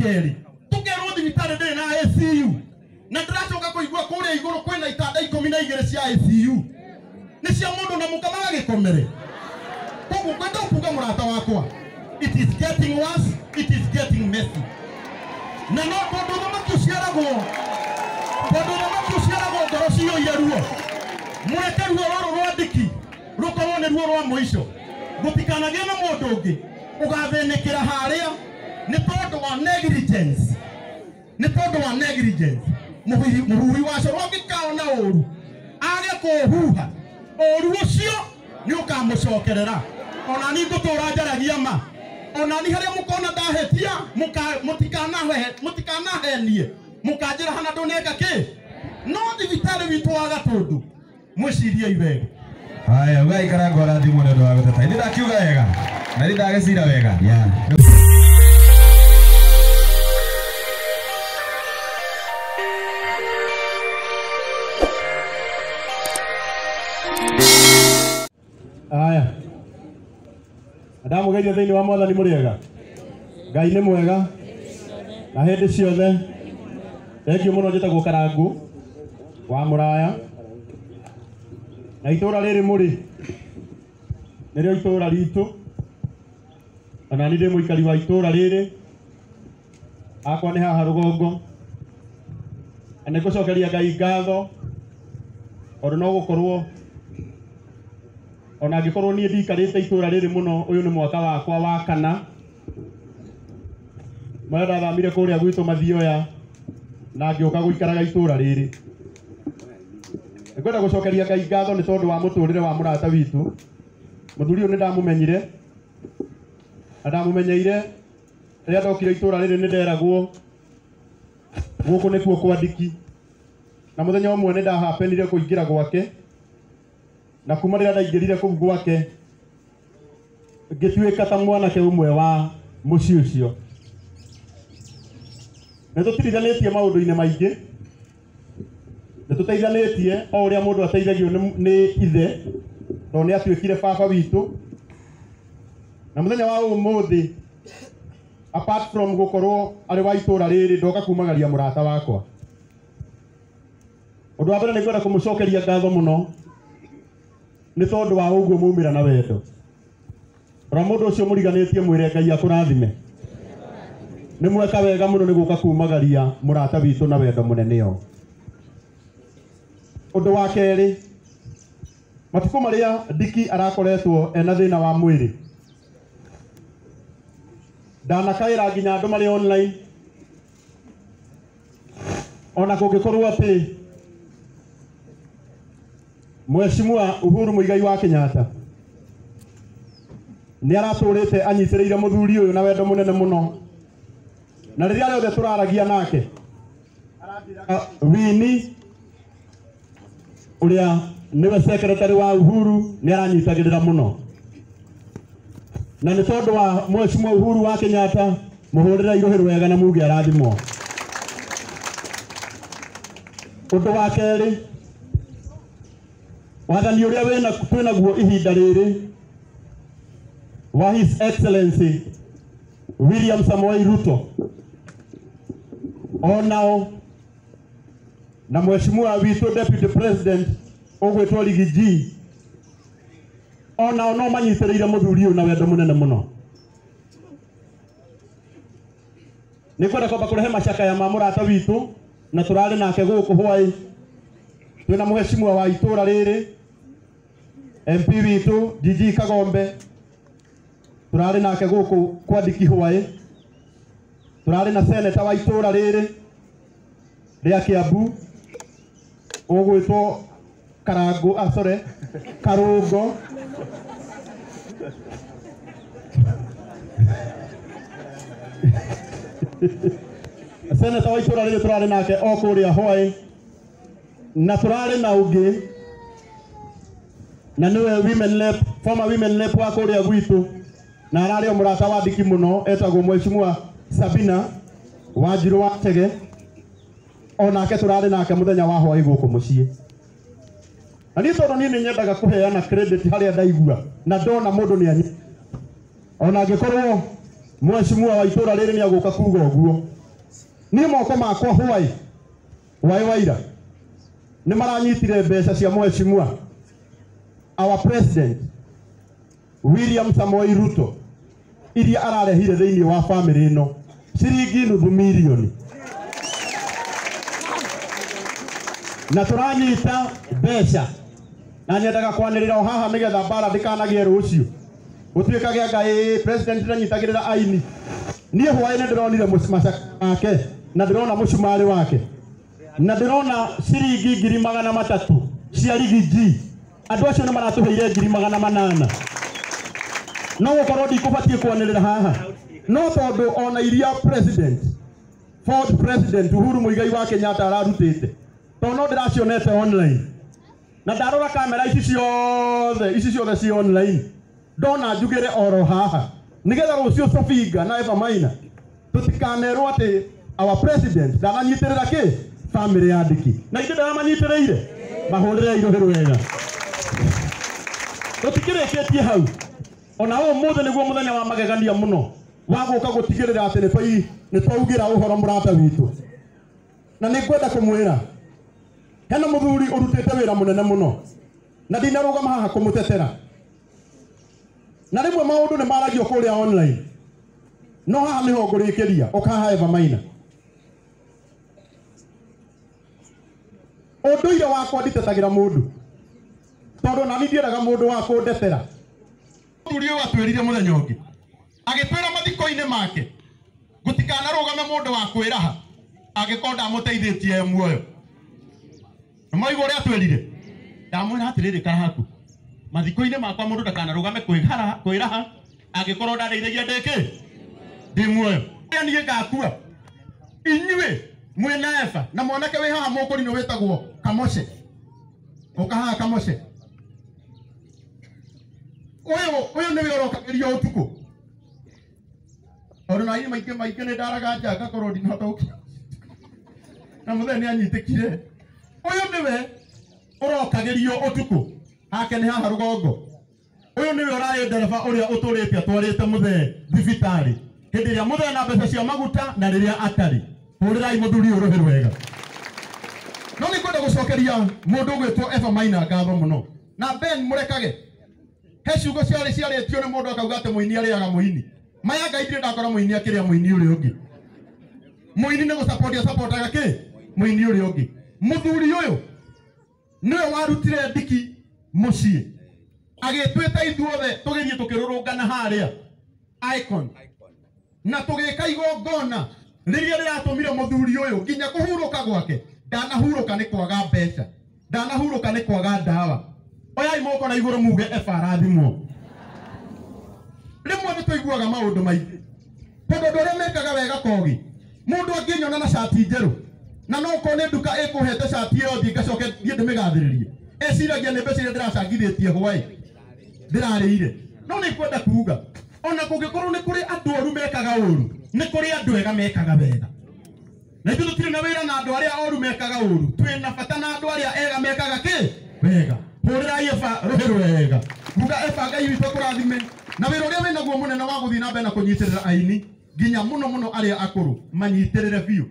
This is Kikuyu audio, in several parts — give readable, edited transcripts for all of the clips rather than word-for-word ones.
kerĩ tũkerwo thibitarĩ ndĩrĩ na ICU na ndĩracoka kũigua kũrĩa igũrũ kwĩna itanda 12 cia ICU nĩ cia mũndũ na mũka magagĩkomere. Koguo ngwenda kuga mũrata wakwa, it is getting worse, it is getting messy. Na no tondũ thamaki ũciaragwo, tondũ thamaki ũciaragwo ngoro ciyũire ruo, mũreke ruo rũrũ rwa ndiki rũkorwo nĩ ruo rwa mũico. Gũtikanagĩe na mũndũ ũngĩ ũgathĩnĩkĩra harĩa nĩ tondũ wa negligence, nĩ tondũ wa negligence. Mũhuhi wa coro angĩkaona ũru age kũũhuha, ũru ũcio nĩ ũkamũcokerera. Ona niĩ ngũtũra njaragia ma, ona niĩ harĩa mũkona ndahĩtia mũtikanahenie mũkanjĩra hana ndũneka kĩ. No thibitarĩ witũ wa Gatũndũ mwĩciriei wega. Haya, ũgaikara ngora thimũ nĩ ũndũ wa gũteta. Ithuĩ ndakiuga wega na ithuĩ ndagĩcira wega. Aya, ndamũgeithia thĩinĩ wa Mwathani mũrĩega. Ngai nĩ mwega na hĩndĩ ciothe. Thengiũ mũno. Njĩtagwo Karangu wa Mũraya na itũra rĩrĩ mũrĩ nĩrĩo itũra ritũ, ona niĩ ndĩ mũikari wa itũra rĩrĩ, akwa nĩ haha rũgongo. Na nĩ ngũcokeria Ngai ngatho tondũ no gũkorwo ona angĩkorwo niĩ ndiikarĩte itũra rĩrĩ mũno, ũyũ nĩ mwaka wakwa wa kana. Marĩa ndathamire kũrĩa gwitũ Mathioya na ngĩũka gũikaraga itũra rĩrĩ. Nĩngwenda gũcokeria Ngai ngatho nĩ tondũ wa mũtũrĩre wa mũrata witũ. Mũthuri ũyũ nĩ ndamũmenyire na ndamũmenyeire rĩrĩa ndokire itũra rĩrĩ nĩ nderagwo gũkũ nĩkuo kwa Ndiki, na mũthenya ũmwe nĩ ndahapenire kũingĩra gwake, na kuma rĩrĩa ndaingĩrire kũu gwake ngĩtuĩka ta mwanake ũmwe wa mũciĩ ũcio. Nĩ tũtirithanĩtie maũndũ-inĩ maingĩ, nĩ tũteithanĩtie o ũrĩa mũndũ ateithagio nĩ ithe, tondũ nĩ atuĩkire baba witũ. Na mũthenya wa ũmũthĩ, apart from gũkorwo arĩ wa itũra rĩrĩ, ndoka kumagaria mũrata wakwa. Ũndũ wa mbere nĩ ngwenda kũmũcokeria ngatho mũno nĩ tondũ wa ũguo maumĩra na wendo. Rora mũndũ ũcio mũriganĩtie mwĩre Ngai akũrathime. Nĩ mweka wega mũno nĩ gũka kumagaria mũrata witũ na wendo mũnene o. Ũndũ wa kerĩ, matukũ marĩa Ndiki arakoretwo ena thĩna wa mwĩrĩ, ndanakaĩra nginya andũ marĩ online, ona kũngĩkorwo atĩ Mheshimiwa Uhuru Muigai wa Kenyatta nĩ aratũrĩte anyitĩrĩire mũthuri ũyũ na wendo mũnene mũno, na rĩrĩa rĩothe tũraragia nake Wini ũrĩa nĩwe secretary wa Uhuru nĩ aranyitagĩrĩra mũno, na nĩ tondũ wa Mheshimiwa Uhuru wa Kenyatta mũhũrĩre irũhĩ rwega na muge arathimwo. Ũndũ wa kerĩ, wathani ũrĩa twĩnaguo ihinda rĩrĩ wa His Excellency William Samoei Ruto, onao na Mheshimiwa witũ Deputy President ũgwĩtwo Riggy G, onao no manyitĩrĩire mũthuri ũyũ na wendo mũnene mũno. Nĩ kwenda kwamba kũrehe macakaya ma mũrata witũ, na tũrarĩ nake gũkũ hwaĩ twĩna mũheshimiwa wa itũra rĩrĩ MP witũ Gigi Kagombe, tũrarĩ nake gũkũ kwa Ndiki hwaĩ, tũrarĩ na seneta wa itũra rĩrĩ rĩa Kiambu ũgwĩtwo Karangu, sorry, Karungo. Seneta wa itũra rĩrĩ tũrarĩ nake o kũrĩa hwaĩ, na tũrarĩ na ũngĩ na nĩwe women rep, former women rep wa kũrĩa gwitũ, na ararĩ o mũrata wa Ndiki mũno, etagwo Mheshimiwa Sabina Wanjirũ wa Chege, onake tũrarĩ nake mũthenya wa hwaĩ gũkũ mũciĩ. Na niĩ tondũ niĩ nĩ nyendaga kũheana credit harĩa ndaigua na ndona mũndũ nĩ anyi, ona angĩkorwo Mheshimiwa wa itũra rĩrĩ nĩ agũka kuga ũguo. Niĩ moko makwa hwai waĩ waira nĩ maranyitire mbeca cia mheshimiwa our president William Samoei Ruto iria ararehire thĩinĩ wa family ĩno ciringi nuthu mirioni, na tũranyita mbeca na nyendaga kwanĩrĩra o haha nĩgetha mbara ndĩkanagĩe rũciũ gũtuĩkage anga ĩĩ president ndanyitagĩrĩra aini. Niĩ hwaĩ nĩ ndĩronire macaka make na ndĩrona mũcumarĩ wake na ndĩrona ciringi 300,000 cia rigi G. Andũ acio nĩ maratũheire 800,000. No gũkorwo ndikũbatiĩ kwanĩrĩra haha, no tondũ ona iria president Ford president Uhuru Muigai wa Kenyatta ararutĩte, tondũ no ndĩracionete online na ndarora kamera ici ciothe, ici ciothe ci online, ndona njugĩre oro haha nĩgetha rũciũ Sofinga na Eva Maina tũtikanerwo atĩ our president ndananyitĩrĩra kĩ family ya Ndiki, na ithuĩ ndaramanyitĩrĩire. Mahũrĩre irũhĩ rwega. Tũtikĩrĩkĩtie hau, ona ũmũthĩ nĩguo mũthenya wa magegania mũno wa gũka gũtigĩrĩra atĩ nĩ twaugĩra ũhoro mũrata witũ. Na nĩ ngwenda kũmwĩra hena mũthuri ũrutĩte wĩra mũnene mũno na ndinarũgama haha kũmũtetera, na rĩmwe maũndũ nĩ maragio kũrĩa online, no haha nĩho ngũrĩkĩria. Ũka haha Eva Maina, ũndũire wakwa nditetagĩra mũndũ tondũ nani ndiendaga mũndũ wa kũndetera. Mũthuri ũyũ atwĩrire mũthenya ũngĩ agĩtwĩra mathiko-inĩ make gũtikanarũgame mũndũ wa kwĩraha angĩkorwo ndamũteithĩtie e muoyo. Nĩmwaigua ũrĩa atwĩrire? Ndamwĩra atĩrĩrĩ, kara haku mathiko-inĩ makwa mũndũ ndakanarũgame kwĩraha angĩkorwo ndandeithagia ndĩ kĩ ndĩ muoyo. Niĩ ngakua inyuĩ mwĩna Eva na mwanake wĩ haha mũkũrinũ wĩtagwo Kamoshe. Ũka haha Kamoshe, ũyũ nĩwe ũrokagĩrio ũtukũ, tondũ na maingĩ maingĩ nĩ ndaraga nja ngakorwo ndinahota gũkira na mũthenya nĩ anyitĩkire. Ũyũ nĩwe ũrokagĩrio ũtukũ, hake nĩ haha rũgongo. Ũyũ nĩwe ũrarĩ ndereba ũrĩa ũtũrĩte atwarĩte mũthee thibitarĩ hĩndĩ ĩrĩa mũthee na mbeca cia maguta na rĩrĩa atarĩ. Hũrĩrai mũthuri ũyũ rũhĩ rwega. No nĩ ngwenda gũcokeria mũndũ ũgwĩtwo Eva Maina ngatho mũno na Ben mũrekage. He ciugo ciarĩ ciarĩtio nĩ mũndũ akauga atĩ mũini arĩaga mũini. Maya Ngai ndirĩ ndakora mũini akĩrĩa mũini ũrĩa ũngĩ. Mũini nĩ gũcapotia capotaga kĩ mũini ũrĩa ũngĩ. Mũthuri ũyũ nĩwe warutire Ndiki mũciĩ agĩtwĩta ithuothe tũgĩthiĩ tũkĩrũrũngana harĩa Icon na tũgĩka igongona rĩrĩa rĩratũmire mũthuri ũyũ nginya kũhurũka gwake. Ndanahurũka nĩ kwaga mbeca, ndanahurũka nĩ kwaga ndawa. Oyai moko na igũrũ muge Eva arathimwo. Rĩmwe nĩ tũiguaga maũndũ maingĩ tondũ andũ arĩa mekaga wega kogi, mũndũ angĩnyona na cati njerũ na no ũkorwo nĩ nduka ĩkũhete cati ĩyo thiĩ ngacoke thiĩ ndĩmĩgathĩrĩrie, eciragia nĩ mbeca iria ndĩracangithĩtie hwaĩ ndĩrarĩire. No nĩ ngwenda kuga ona kũngĩkorwo nĩ kũrĩ andũ oru mekaga ũru, nĩ kũrĩ andũ ega mekaga wega. Na ithuĩ tũtirĩ na wĩra na andũ arĩa oru mekaga ũru, twĩna bata na andũ arĩa ega mekaga kĩ wega. Hũrĩrai Eva rũhĩ rwega. Nguga Eva Ngai witũ akũrathime na wĩra ũrĩa wĩnaguo mũnene wa gũthiĩ na mbere na kũnyitĩrĩra aini nginya mũno mũno arĩa akũrũ manyitĩrĩre biũ.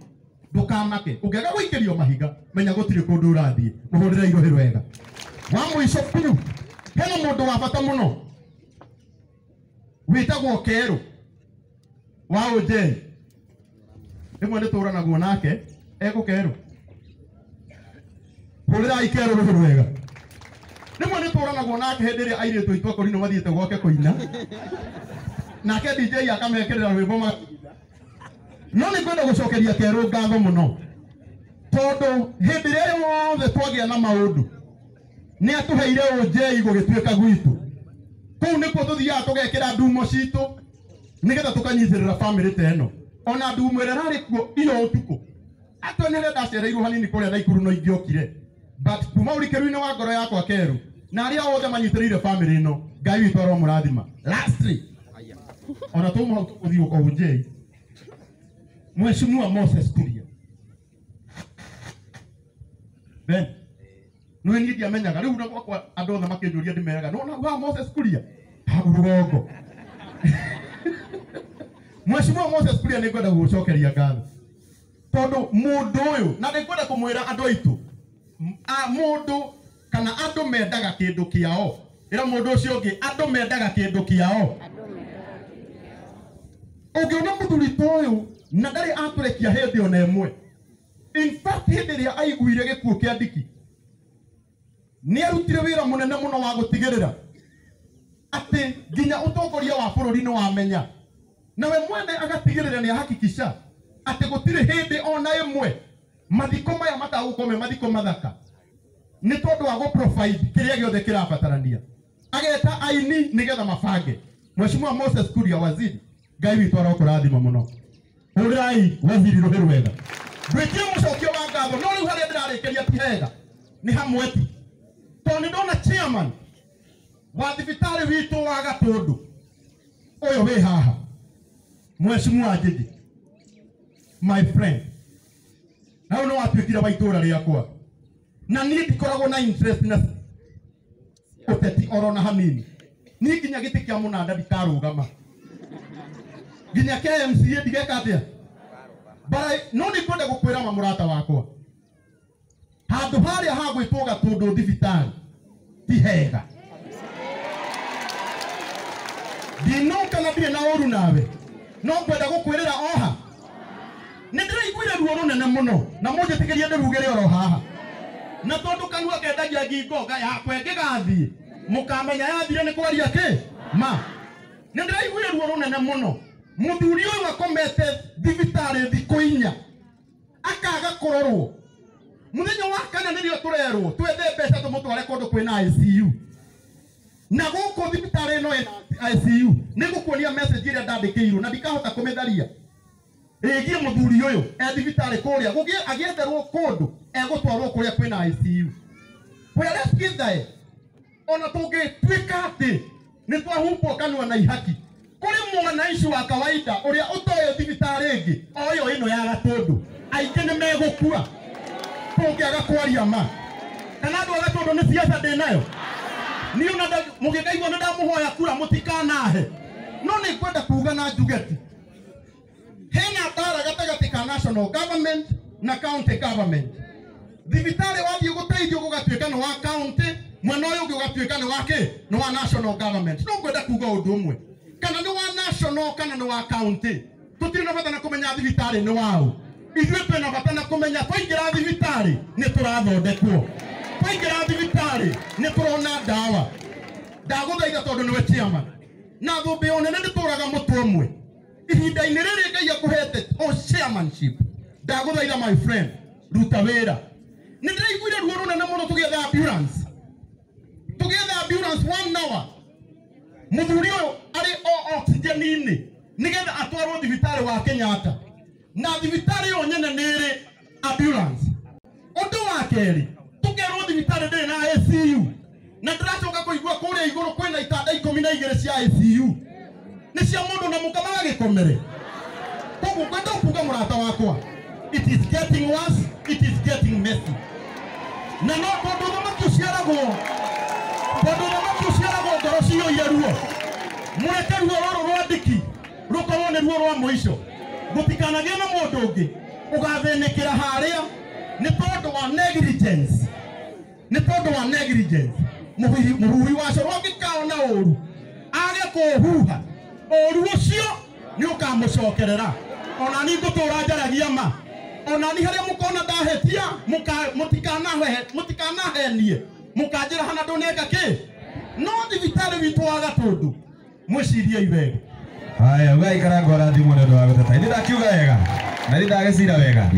Ndũkamake ũngĩaga gũikĩrio mahiga menya gũtirĩ kũndũ ũrathiĩ. Mũhũrĩrai rũhĩ rwega. Wa mũico biũ, hena mũndũ wa bata mũno wĩtagwo Kerũ wa Ũnjei. Rĩmwe nĩ tũranagwo nake egũ Kerũ. Hũrĩrai Kerũ rũhĩ rwega. Rĩmwe nĩ tũranagwo nake hĩndĩ ĩrĩa airĩtu aitũ akũrinũ mathiĩte gwake kũina, nake DJ akamekĩrĩra rwĩmbo. No nĩ ngwenda gũcokeria Kerũ ngatho mũno tondũ hĩndĩ ĩrĩa yothe twagĩa na maũndũ nĩ atũheire Ũnjei gũgĩtuĩka gwitũ. Kũu nĩkuo tũthiaga tũgekĩra ndumo citũ nĩgetha tũkanyitĩrĩra family ta ĩno. Ona ndumo ĩrĩa ĩrarĩ kuo iyo ũtukũ atwe nĩ harĩa ndacereirwo hanini kũrĩa Naikuru no ingĩokire, but kuma ũrikĩru-inĩ wa ngoro yakwa Kerũ na arĩa othe manyitĩrĩire family ĩno, Ngai witũ aromũrathima. Lastly, ona tũma hau tũgũthiĩ Ũnjei, Mheshimiwa Moses Kuria Ben nĩ niĩ ndiamenyaga rĩu na gwakwa andũ othe makĩnjũria ndĩmeraga no wa Moses Kuria hau rũgongo. Mheshimiwa Moses Kuria nĩ ngwenda gũgũcokeria ngatho tondũ mũndũ ũyũ na nĩ ngwenda kũmwĩra andũ aitũ mũndũ kana andũ mendaga kĩndũ kĩao ĩra mũndũ ũcio ũngĩ andũ mendaga kĩndũ kĩao ũngĩona mũthuri ta ũyũ na ndarĩ atũrekia hĩndĩ ona ĩmwe. In fact hĩndĩ ĩrĩa aiguire gĩkuũ kĩa Ndiki nĩ arutire wĩra mũnene mũno wa gũtigĩrĩra atĩ nginya ũtongoria wa bũrũri nĩ wamenya nawe mwene agatigĩrĩra nĩ ahakikisha atĩ gũtirĩ hĩndĩ ona ĩmwe mathiko maya matagũkorwo me mathiko mathaka nĩ tondũ wa gũ provide kĩrĩa gĩothe kĩrabatarania ageta aini nĩgetha mabange. Mheshimiwa Moses Kuria waziri Ngai witũ arokũrathima mũno. Hũrĩrai waziri rũhĩ rwega. Ndwĩtie mũcokio wa ngatho no rĩu harĩa ndĩrarĩkĩria ti hega nĩ hamwe tu tondũ nĩ ndona chairman wa thibitarĩ witũ wa Gatũndũ ũyũ wĩ haha Mheshimiwa Njĩjĩ my friend na ũyũ nĩ watuĩkire wa itũũra rĩakwa na niĩ ndikoragwo na interest na ũteti oro na hanini. Niĩ nginya gĩtĩ kĩa mũnanda ndikarũgama nginya KMCA ndigeka atĩa bara no nĩ ngwenda gũkwĩra ma mũrata wakwa handũ harĩa hagwĩtwo Gatũndũ thibitarĩ ti hega. Ndinoka na ndirĩ na ũru nawe no ngwenda gũkwĩrĩra oha nĩ ndĩraiguire ruo rũnene mũno na mũnjĩtĩkĩrie ndĩrugĩre oro haha na tondũ kanua kendagia ngingo yakwa ĩngĩgathiĩ mũkamenya yathire nĩ kwaria kĩ ma nĩ ndĩraiguire ruo rũnene mũno. Mũthuri ũyũ akomete thibitarĩ thikũ inya akaga kũrorwo mũthenya wa kana nĩrĩo tũrerwo twethe mbeca tũmũtware kũndũ kwĩna ICU na gũkũ thibitarĩ ĩno ĩna ICU nĩ ngũkuonia message ĩrĩa ndandĩkĩirwo na ndikahota kũmĩtharia ĩgiĩ mũthuri ũyũ e thibitarĩ kũrĩa agĩetherwo kũndũ egũtwarwo kũrĩa kwĩna ICU. Whereas gĩthae ona tũngĩtuĩka atĩ nĩ twahumbwo kanua na ihaki kũrĩ mwananchi wa kawaida ũrĩa ũtoĩ thibitarĩ ĩngĩ o ĩyo ĩno ya Gatũndũ aingĩ nĩ megũkua tũngĩaga kwaria ma kana andũ a Gatũndũ nĩ siasa ndĩ nayo niĩ ona mũgĩkaigua nĩ ndamũhoya kura mũtikanahe no nĩ ngwenda kuga na njuge ti hena ndara gatagatĩ ka national government na county government. Thibitarĩ wathiĩ gũteithio gũgatuĩka nĩ wa county mwena ũyũ ũngĩ ũgatuĩka nĩ wa kĩ nĩ wa national government. No ngwenda kuga ũndũ ũmwe kana nĩ wa national kana nĩ wa county tũtirĩ na bata na kũmenya thibitarĩ nĩ waũ ithuĩ twĩna bata na kũmenya twaingĩra thibitarĩ nĩ tũrathondekwo twaingĩra thibitarĩ nĩ tũrona ndawa. Ndagũthaitha tondũ nĩwe chairman na thũmbĩ o nene nĩtũraga mũtwe ũmwe ihinda-inĩ rĩrĩ Ngai akũhete o chairmanship ndagũthaitha my friend ruta wĩra. Nĩ ndĩraiguire ruo rũnene mũno tũgĩetha ambulance 1 hour mũthuri ũyũ arĩ o oxygen-inĩ nĩgetha atwarwo thibitarĩ wa Kenyatta na thibitarĩ ĩyo nyene nĩ ĩrĩ ambulance. Ũndũ wa kerĩ tũkerwo thibitarĩ ndĩrĩ na ICU na ndĩracoka kũigua kũrĩa igũrũ kwĩna itanda 12 cia ICU nĩ cia mũndũ na mũka magagĩkomere. Koguo ngwenda kuga mũrata wakwa it is getting worse, it is getting messy na no tondũ ũthamaki ũciaragwo ngoro ciyũire ruo mũreke ruo rũrũ rwa Ndiki rũkorwo nĩ ruo rwa mũico gũtikanagĩe na mũndũ ũngĩ ũgathĩnĩkĩra harĩa nĩ tondũ wa negligence nĩ tondũ wa negligence. Mũhuhi wa coro angĩkaona ũru age kũũhuha ũru ũcio nĩ ũkamũcokerera. Ona niĩ ngũtũra njaragia ma ona niĩ harĩa mũkona ndahĩtia mũtikanahenie mũkanjĩra hana ndũneka kĩ no thibitarĩ witũ wa Gatũndũ mwĩciriei wega. Haya, ugaikara ngwarathimwo nĩ ũndũ wa gũteta. Nĩ ndakiuga wega na nĩ ndagĩcira wega.